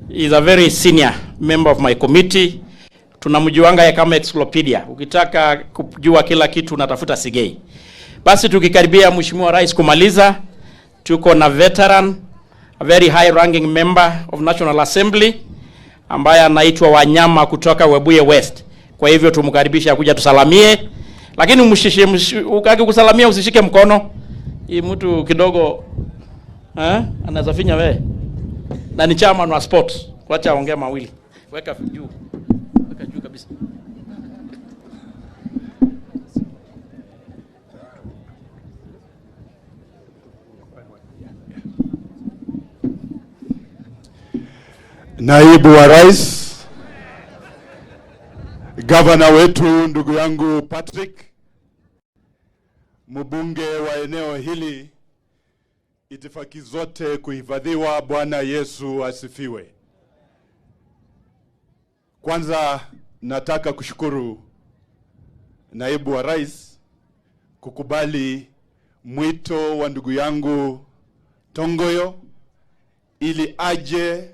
Is a very senior member of my committee. Tunamjuanga ya kama encyclopedia. Ukitaka kujua kila kitu unatafuta Sigei. Basi tukikaribia Mheshimiwa Rais kumaliza, tuko na veteran, a very high ranking member of National Assembly ambaye anaitwa Wanyama kutoka Webuye West. Kwa hivyo tumkaribishe akuja tusalamie, lakini mshishe akikusalamia usishike mkono. Hii mtu kidogo anaweza finya wewe. Na ni chairman wa sport. Wacha aongee mawili. Weka juu. Weka juu kabisa. Naibu wa Rais, gavana wetu ndugu yangu Patrick, mbunge wa eneo hili, itifaki zote kuhifadhiwa. Bwana Yesu asifiwe. Kwanza nataka kushukuru Naibu wa Rais kukubali mwito wa ndugu yangu Tongoyo ili aje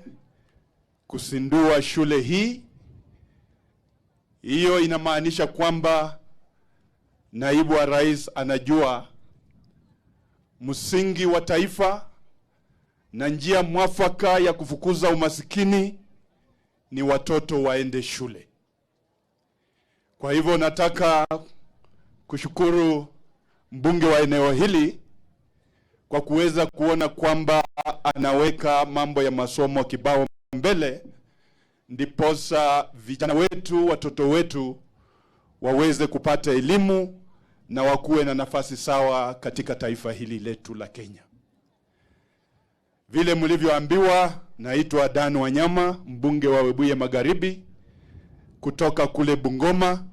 kusindua shule hii. Hiyo inamaanisha kwamba Naibu wa Rais anajua msingi wa taifa na njia mwafaka ya kufukuza umasikini ni watoto waende shule. Kwa hivyo nataka kushukuru mbunge wa eneo hili kwa kuweza kuona kwamba anaweka mambo ya masomo kibao mbele, ndiposa vijana wetu, watoto wetu waweze kupata elimu na wakuwe na nafasi sawa katika taifa hili letu la Kenya. Vile mlivyoambiwa, naitwa Dan Wanyama, mbunge wa Webuye Magharibi kutoka kule Bungoma,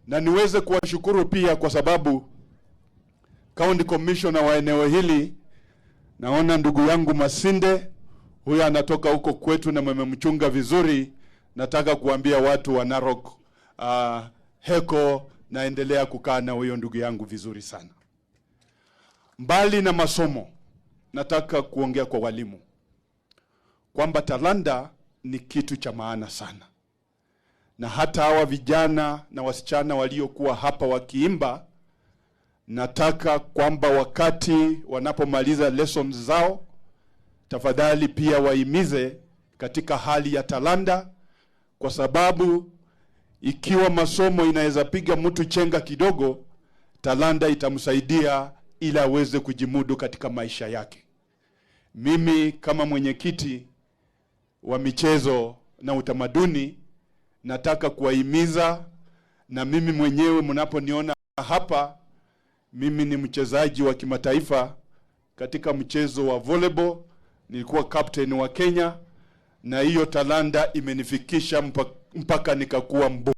na niweze kuwashukuru pia kwa sababu County Commissioner wa eneo hili, naona ndugu yangu Masinde huyo anatoka huko kwetu na mmemchunga vizuri. Nataka kuambia watu wa Narok, heko, naendelea kukaa na huyo ndugu yangu vizuri sana. Mbali na masomo, nataka kuongea kwa walimu kwamba talanta ni kitu cha maana sana, na hata hawa vijana na wasichana waliokuwa hapa wakiimba, nataka kwamba wakati wanapomaliza lessons zao, tafadhali pia wahimize katika hali ya talanta, kwa sababu ikiwa masomo inaweza piga mtu chenga kidogo, talanta itamsaidia ili aweze kujimudu katika maisha yake. Mimi kama mwenyekiti wa michezo na utamaduni nataka kuwahimiza, na mimi mwenyewe mnaponiona hapa, mimi ni mchezaji wa kimataifa katika mchezo wa volleyball, nilikuwa captain wa Kenya, na hiyo talanta imenifikisha mpaka nikakuwa mbunge.